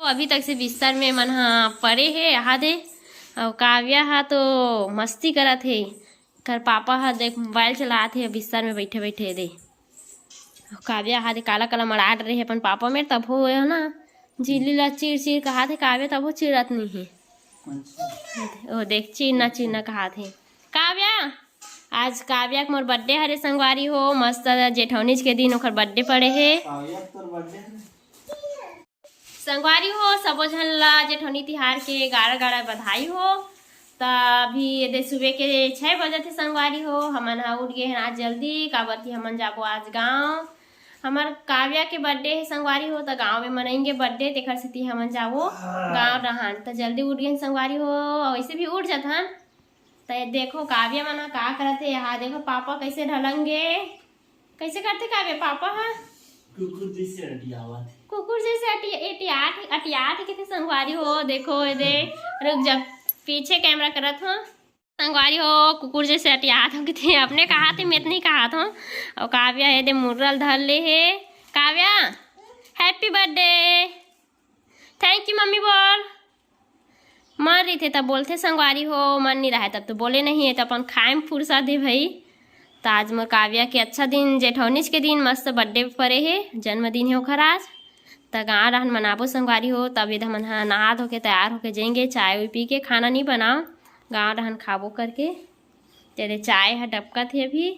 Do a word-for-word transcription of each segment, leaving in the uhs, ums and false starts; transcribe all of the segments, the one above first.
अभी तक से बिस्तर में मन ह पड़े हे, यहाँ दे। अउ काव्या ह तो मस्ती करत हे, कर पापा ह देख मोबाइल चलात हे बिस्तर में बैठे बैठे दे। अउ काव्या ह दे काला काला मड़ा डरे हे अपन पापा में, तब हो ना झिल्ली ला चिर चिर कहात हे काव्या, तब हो चिरत नहीं हे। ओ देख, चिरना चिरना कहात हे। काव्या, आज काव्या के मोर बर्थडे हरे संगवारी हो, मस्त जेठौनीज के दिन ओकर बर्थडे पड़े हे। काव्या, तोर बर्थडे हरे? संगवारी हो, सबो झन ला जेठौनी तिहार के गाड़ा गाड़ा बधाई हो। त अभी ये दे सुबह के छः बजे थे संगवारी हो, हमन ह उठ गए हैं आज जल्दी, काबर कि हमन जाबो आज गाँव। हमर काव्या के बर्थडे है संगवारी हो, त गाँव में मनाएंगे बर्थडे, तेकर सेती हमन जाबो गाँव रहन। त जल्दी उठ गए हैं संगवारी हो, वैसे भी उठ जाथन। त ये देखो काव्या मन ह का करत हे, यहाँ देखो पापा कैसे ढलंगे, कैसे करथे काव्या पापा ह? कुकुर जैसे अटियावत हे। कुकुर जैसे अटि-, अटियात, अटियात हे किथे संगवारी हो। देखो ये दे, रुक जा, पीछे कैमरा करत हो। संगवारी हो, कुकुर जैसे अटियात हो किथे, अपने कहात हे, मैं तो नहीं कहात हो। और काव्या ये दे मुर्रा ल धर ले हे। Kavya, happy birthday. Thank you mummy बोल। मन रहिथे तब बोलथे संगवारी हो, मन नहीं रहे तब तो बोले नहीं है, तो अपन खाए में फुर्सत है भाई। तो आज मोर काव्या के अच्छा दिन, जेठौनीज के दिन, मस्त बर्थडे परे हे, जन्मदिन है ओखर आज। त गाँव रहन मनाबो संगवारी हो, तब ये हमन ह नहा धो के तैयार होके जाएंगे, चाय उय पी के, खाना नहीं बनाओ, गाँव रहन खाबो करके। तेरे चाय ह डबकत हे अभी,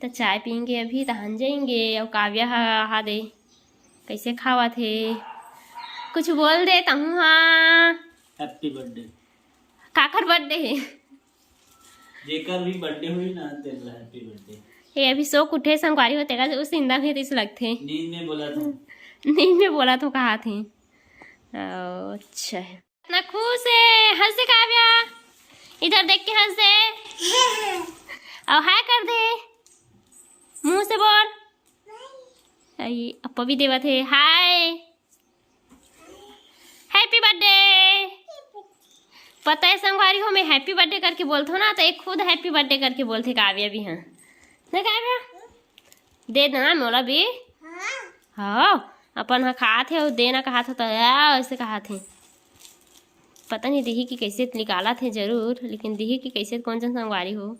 त चाय पीएंगे अभी, तहन जाएंगे। और काव्या ह, हा दे, कैसे खावत हे? कुछ बोल दे तहूँ हा। Happy birthday. काकर बर्थडे हे? जेकर भी बर्थडे होही ना, तेला हैप्पी बर्थडे। ये अभी सो के उठे संगवारी हो, तेकर से उस इंदा में तइसे लगथे। नींद में बोला था। नींद में बोला तो कहा थे। अच्छा है। इतना खुश है, हंस दे काव्या, इधर देख के हंस दे। और हाय कर दे, मुंह से बोल। आई, अपा भी देवत है, हाय, हैप्पी बर्थडे। पता है संगवारी हो, मैं हैप्पी बर्थडे करके बोलथो ना, तो एक खुद हैप्पी बर्थडे करके बोलथे काव्या भी। हाँ ना काव्या, दे देना मोला भी। हाँ, अपन हा खात है, देना कहात हो तो या, ऐसे कहात है। पता नहीं दिही कि कैसे निकालत हे जरूर, लेकिन दिही कि कैसे, कौन जन संगवारी हो।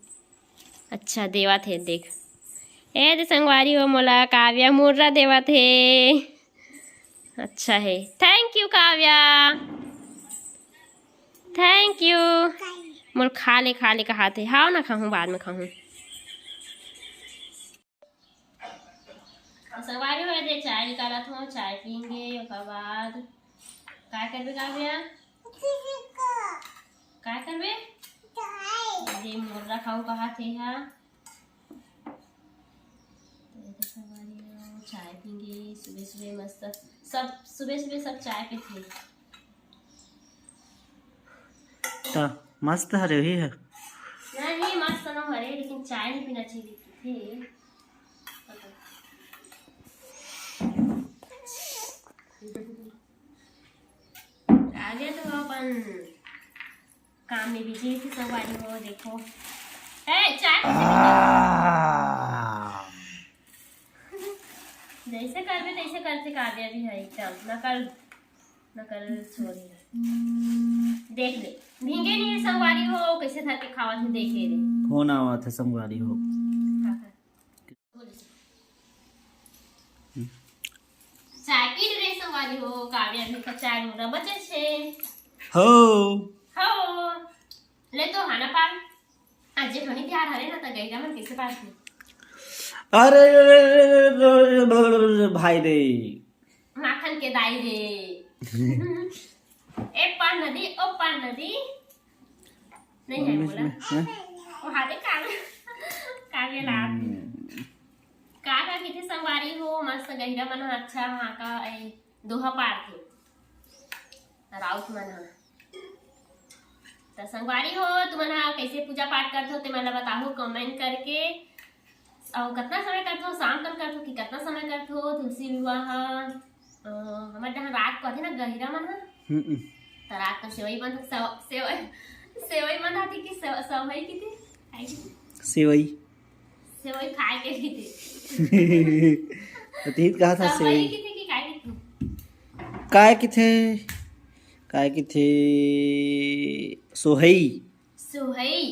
अच्छा देवत हे, देख, ए दे संगवारी हो, मोला काव्या मुर्रा देवत हे। अच्छा है, thank you Kavya, thank you. मोर खा ले, खा ले कहात हे। हाँ ना खाहूँ, बाद में खाहूँ। संगवारी हो, दे चाय निकालत हो, चाय पीएंगे, ओकर बाद काय करबे काव्या? काय करबे? दे मुर्रा खाऊ कहात हे हा। तो ये तो संगवारी हो, चाय पीएंगे सुबह सुबह मस्त, सब सुबह सुबह सब चाय पीथे। त मस्त हरे ही है। नहीं, मस्त न हरे, लेकिन चाय नहीं पीना चाहिए। आगे तो अपन काम में बिजी थी संगवारी हो, देखो। ए, चाय कैसे पीते हो? जैसे करबे तैसे करथे काव्या भी है एकदम, नकल, नकल छोरी। देख ले, भींगे नहीं संगवारी हो, कैसे धर के खावत है, देख ले रे। फोन आवत है संगवारी हो। हाँ, हाँ। चाय पी ले संगवारी हो, काव्या भी का चाय मुर्रा बचे छे। हो। हो। ले तो हाना पार। आज जेठौनी तिहार हरे ना, त गहिरा मन कैसे पारथे? अरे भाई रे। माखन के दाई रे। ए पार नदी, ओ पार नदी। नहीं है मम्मी बोला। इसमें, हाँ? वो हाथे कान, कान में लात। हम्म। का का किथे संगवारी हो, मस्त गहिरा मन ह अच्छा, हाँ का, ए, दोहा पारथे। राउत मन ह। त संगवारी हो, तुमन ह कैसे पूजा पाठ करथो, ते मन ला बताहू comment करके। अउ कतना समय करथो, शाम कर करथो कि कतना समय करथो तुलसी विवाह? अ, हमर जहाँ रात को आथे ना गहिरा मन ह, हम्म। त रात को सेवई बन, सेव-, सेवई, सेवई मन आथे कि सेव-, सेवई किथे? आई किथे? सेवई। सेवई खाए के किथे? अतीत कहा था सेवई। सेवई किथे कि काय किथे? काय किथे? काय कथे? सोहई। सोहई।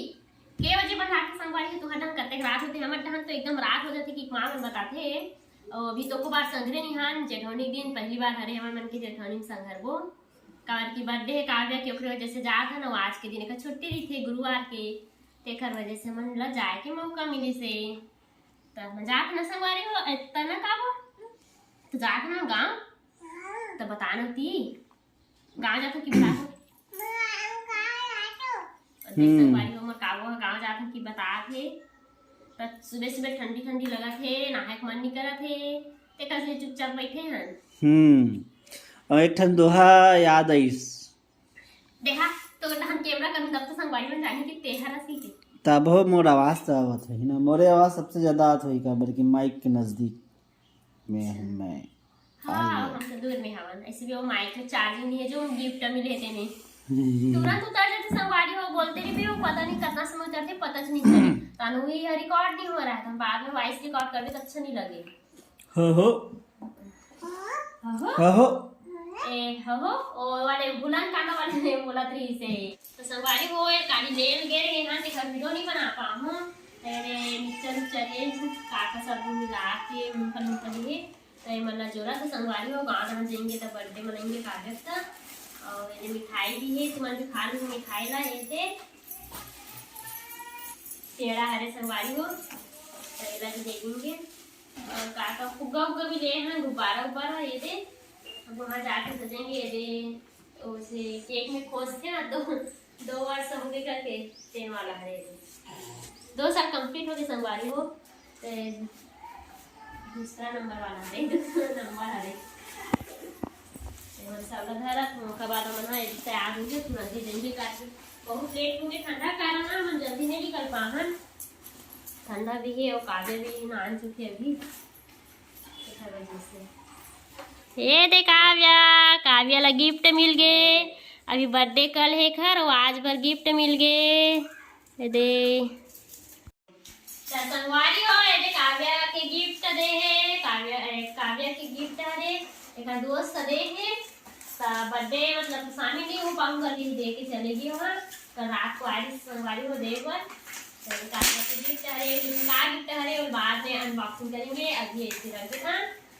के बजे बंधाथे संगवारी हो तुहर डहन? कतेक रात होथे? हमर डहन तो एकदम रात हो जाथे कि माँ मन बताथे। अउ अभी तो को बार संघरे निहान, जेठौनी दिन पहली बार हरे हमर मन के जेठौनी में संघरबो। काबर की बर्थडे हे काव्या के, ओकरे वजह से जात हन। अउ आज के दिन एकर छुट्टी रहिथे गुरुवार के, तेकर वजह से हमन ला जाए के मौका मिलिस हे। त मैं जात ना संगवारी हो, एतना का हो? तो जात ना गाँव, त बता ना ती। गाँव जात हो कि बता हो? अभी संगवारी हो, मोर काबो ह गाँव जात हो कि बतात हे। त सुबह सुबह ठंडी ठंडी लगत हे, नहाए के मन नहीं करत हे, ते कस ले चुपचाप बैठे हन। हम्म। और एक ठन दोहा याद आइस। देखा, तो हम कैमरा करूँ तब तो संगवारी मन जानी कि तेहर असी के। तब हो मोर आवाज तो आवत होही ना, मोरे आवाज सबसे ज्यादा आवत होही, काबर कि माइक के नजदीक में हूँ मैं। हाँ, हम तो दूर में हवन। ऐसे भी वो माइक में चार्जिंग नहीं है, जो गिफ्ट मिले थे नहीं। तुरंत उतर जाते संगवारी हो, बोलते नहीं भी वो पता नहीं कितना समय उतरते, पता च नहीं चले। तानू ये रिकॉर्ड नहीं हो रहा है, तो हम बाद में वॉइस रिकॉर्ड करबे तो अच्छा नहीं लगे। हो हो हो हो। हो हो। ए हो हो, ओ वाले भुलन कांदा वाले ने बोलत रही से। तो संगवारी हो, ये गाड़ी लेल गे रहे हैं, तेकर वीडियो नहीं बना पाऊँ। तेरे मिक्सचर उक्सचर ये का का सब मिला के मूंगफली मूंगफली है। तो ये मना जोरा से संगवारी हो, गाँव तक जाएंगे तो बर्थडे मनाएंगे काव्या का। और ये मिठाई भी है, तुम्हारे भी खा लूँगी मिठाई ला, ये दे। पेड़ा हरे संगवारी हो, तो ये ला भी दे देंगे। और का का फुग्गा उग्गा भी ले हैं, गुब्बारा उब्बारा, ये दे। अब वहाँ जाके सजेंगे, ये दे। उसे केक में खोजते ना, दो दो वर्ष हो गए करके, तेन वाला हरे, ये दे। दो साल कंप्लीट हो गए संगवारी हो, ते दूसरा नंबर वाला हरे, दूसरा नंबर हरे। ते मन सब ला धरत, ओकर बाद मन ह तैयार हो गए, तुरंत ही जाएंगे करके। बहुत लेट हो गए ठंडा कारण ना, हम जल्दी नहीं निकल पाहन। ठंडा भी है और काव्या भी नहान चुके अभी, तेकर वजह से। ये दे काव्या, काव्या ला गिफ्ट मिल गे। अभी बर्थडे कल है एकर, वो आज भर गिफ्ट मिल गे। ये दे। त संगवारी हो, ये दे काव्या के गिफ्ट दे हे, काव्या, ए, काव्या के गिफ्ट हरे, एकर दोस्त दे हे। त बर्थडे मतलब शामिल नहीं हो पाऊंगा, लेकिन दे के चले गई वहाँ। कल रात को आई संगवारी हो दे बर। तो काव्या के गिफ्ट हरे, लेकिन का गिफ्ट हरे, वो बाद में अनबॉक्सिंग करेंगे, अभी ऐसे रख देता।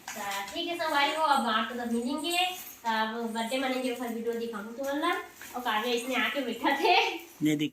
त ठीक है संगवारी हो, अब आप तो सब मिलेंगे, तब बर्थडे मनाएंगे, ओकर वीडियो दिखाऊँ तुमन ला। और काव्या इसने आके बैठा थे। नहीं दिख